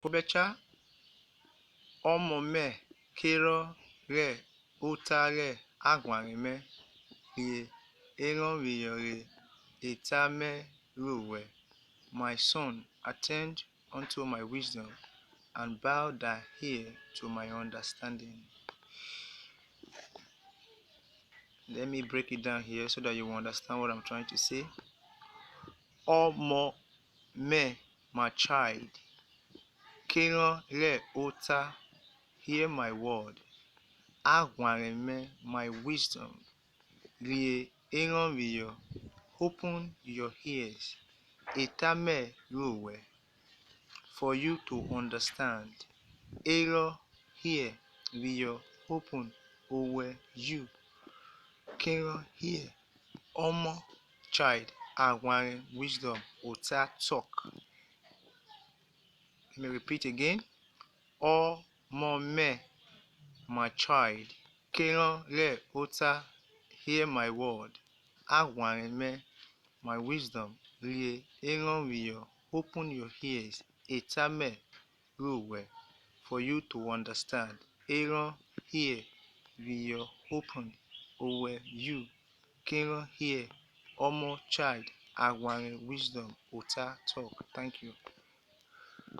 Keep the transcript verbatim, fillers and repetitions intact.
Kobẹcha, ọmọ mẹ kerhọ rẹ ota rẹ aghwanre mẹ, rhie erhọn phiyọ rẹ eta mẹ ro wẹ. My son, attend unto my wisdom, and bow thy ear to my understanding. Let me break it down here so that you will understand what I'm trying to say. Ọmọ mẹ, my child, kerhọn rẹ ota, hear my word. Aghwanre mẹ, my wisdom, rhie erhọn phiyọ, open your ears. Eta mẹ ro wẹ, for you to understand. Erhọn, hear, phiyọ, open, owẹ, you. Kerhọn, hear. Ọmọ, child. Aghwanre, wisdom. Ota, talk. Let me repeat again. Ọmọ mẹ, my child, kerhọn rẹ ota, hear my word. Aghwanre mẹ, my wisdom, rhie erhọn phiyọ, open your ears. Eta mẹ ro wẹ, for you to understand. Erhọn, hear, phiyọ, open, owẹ, you. Kerhọn, hear. Ọmọ, child. Aghwanre, wisdom. Ota, talk. Thank you.